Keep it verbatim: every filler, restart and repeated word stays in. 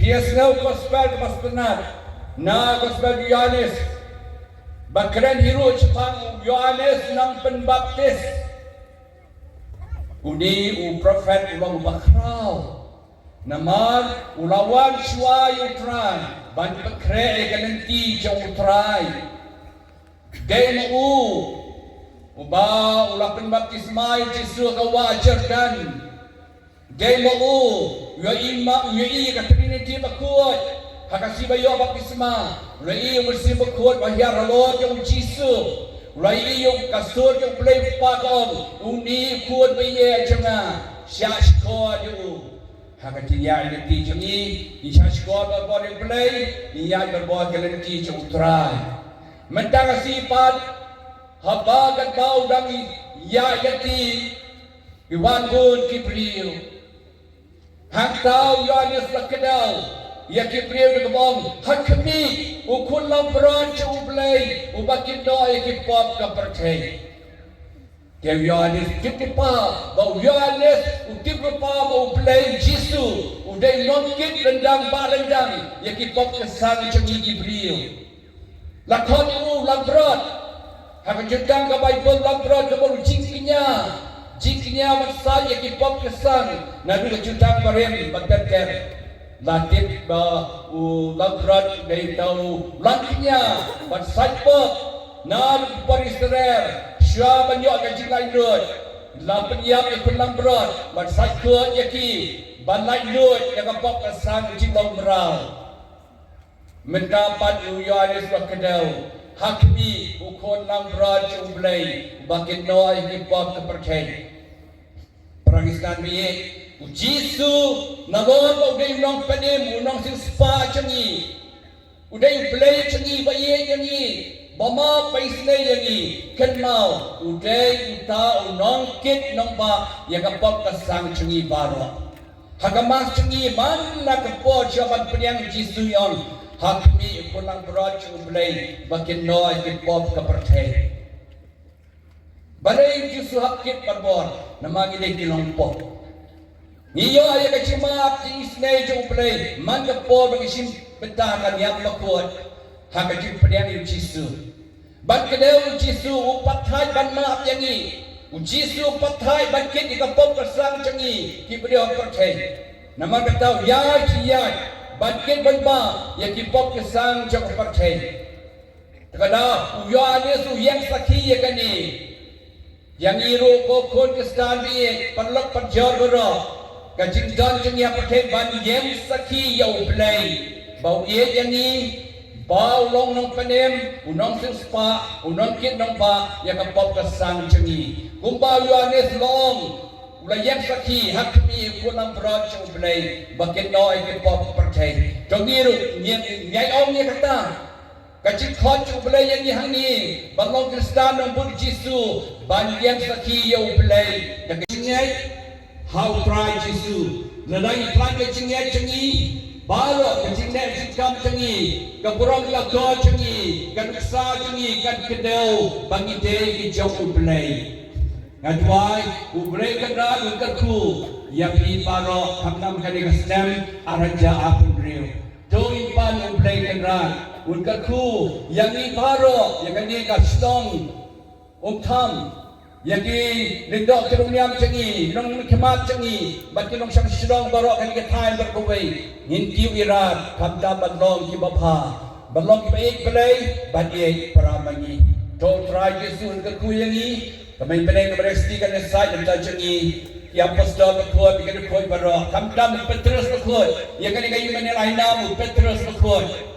Phi ïohsngew gospel ba sngewtynnat na gospel Ïoannis. Ba kren hi ruh shaphang Ïoannis nongpynbaptis. Une u prophet u long uba khraw. Namar u la wan shuwa ïa u Trai ban pynkhreh ïa ka lynti jong u Trai. Dei ma u uba u la pynbaptisma ïa u Jisu ha ka wah Jordan. Dei ma u, u ïohi ma, u ïohi ïa ka Trinity bakhuid ha ka sngi ba ïoh baptisma. U la ïohi ïa u Mynsiem Bakhuid ba hiar halor jong u Jisu. U la ïohi ïa ka sur jong u Blei u Kpa ka ong, une u Khun ba ïeit jong nga, shah shkor ïa u. Ha ka jingïaid lynti jong ngi, ngi shah shkor barabor ïa u Blei, ngi ïaid barabor ïa ka lynti jong u Trai. Mynta ka sngi pat, haba katba u dang ïaid lynti, ki wan bun ki briew. Hangta u Ïoannis u la kdew ïa ki briew da kaba ong, ha khmih, u Khun Langbrot jong u Blei, uba kynnoh ïa ki pop ka pyrthei. Te u Ïoannis u tip lypa ba u Ïoannis u tip lypa ba u Blei Jisu u dei u nongkit lyndang ba lyndang ïa ki pop ka sang jong ngi ki briew. La khot ïa u langbrot. Ha ka jutang ka Baibl langbrot ka mut u jingkñia. Jingkñia ban sait ïa ki pop ka sang. Naduh ka jutang barim bad ter ter. La tip ba u langbrot dei uta u langkñia ban sait pop. Naduh ki por Israel shuwa ban ïoh ka jinglaitluid. La pynïap ïa u langbrot ban sait khuid ïa ki ban laitluid ïa ka pop ka sang jinglong mraw. Mynta pat u Ïoannis u la kdew, ha khmih u Khun Langbrot jong u Blei, uba kynnoh ïa ki pop ka pyrthei. Para ngi sngewthuh ïa u Jisu, nalor ba u dei u nongpynim, u nongsiewspah jong ngi. U dei u Blei jong ngi, ba ïeit ïa ngi, ba map ba isynei ïa ngi. Kynmaw, u dei uta u nongkit nongbah ïa ka pop ka sang jong ngi baroh. Ha ka Mass jong ngi man la ka por shuwa ban pdiang u Jisu u ong, ha khmih u Khun Langbrot jong u Blei ba kynnoh ïa ki pop ka pyrthei. Balei u Jisu hap kit barabor? Namar ngi dei ki long pop. Ngi ïoh ïa ka jingmap jingisynei jong u Blei man ka por ba ngi shim bynta ha ka niam bakhuid ha ka jingpdiang ïa u Jisu. Ban kdew u Jisu u pathait ban map ïa ngi. U Jisu u pathait ban kit ïa ka pop ka sang jong ngi ki briew ha pyrthei. Namar kata u ïaid, u ïaid ban kit ban map ïa ki pop ki sang jong ka pyrthei. Te kata u Ïoannis u ïeng sakhi ïa kane. Ïa ngi ruh ko khun Khristan baieit, paralok parajor baroh. Ka jingdon jong ngi ha pyrthei ban ïeng sakhi ïa u Blei ba u ïeit ïa ngi, ba u long nongpynim, u nongsiewspah, u nongkit nongbah ïa ka pop ka sang jong ngi. Kumba u Ïoannis u la ong, u la ïeng sakhi ha khmih u Khun Langbrot jong u Blei ba kynnoh ïa ki pop pyrthei. To ngi ruh ngin ïai ong ïa kata. Ka jingkhot jong u Blei ïa ngi hangne ban long Khristan nongbud Jisu, ban ïeng sakhi ïa u Blei da ka jingngeit ha u Trai Jisu. Lada ngi khlaiñ ka jingngeit jong ngi baroh, ka jingleh jingkam jong ngi, ka burom ka kor jong ngi, ka nuksa jong ngi kan kdew ba ngi dei ki jong u Blei. Nga duwai u Blei Kynrad un kyrkhu ïa phi baroh khamtam kane ka snem ar hajar arphew hynriew. To ngin pan u Blei Kynrad un kyrkhu ïa ngi baroh, ïa kane ka shnong Umtham, Ïa ki lyngdoh ki nongniam jong ngi, nongmihkhmat jong ngi, bad ki nongshong shnong baroh kane ka thaiñ baroh kawei. Ngin kiew ïarap, khamtam ban long kiba bha, ban long kiba ïeit Blei, ban ïeit para ma ngi. To U Trai Jisu un kyrkhu ïa ngi, ka mei bneng ka mrek sti kan ïasaid lem bad jong ngi. Ki apostol bakhuid, ki kynrad khuid baroh, khamtam Petrus bakhuid. Ïa kane ka ïing mane lai nam u Petrus bakhuid.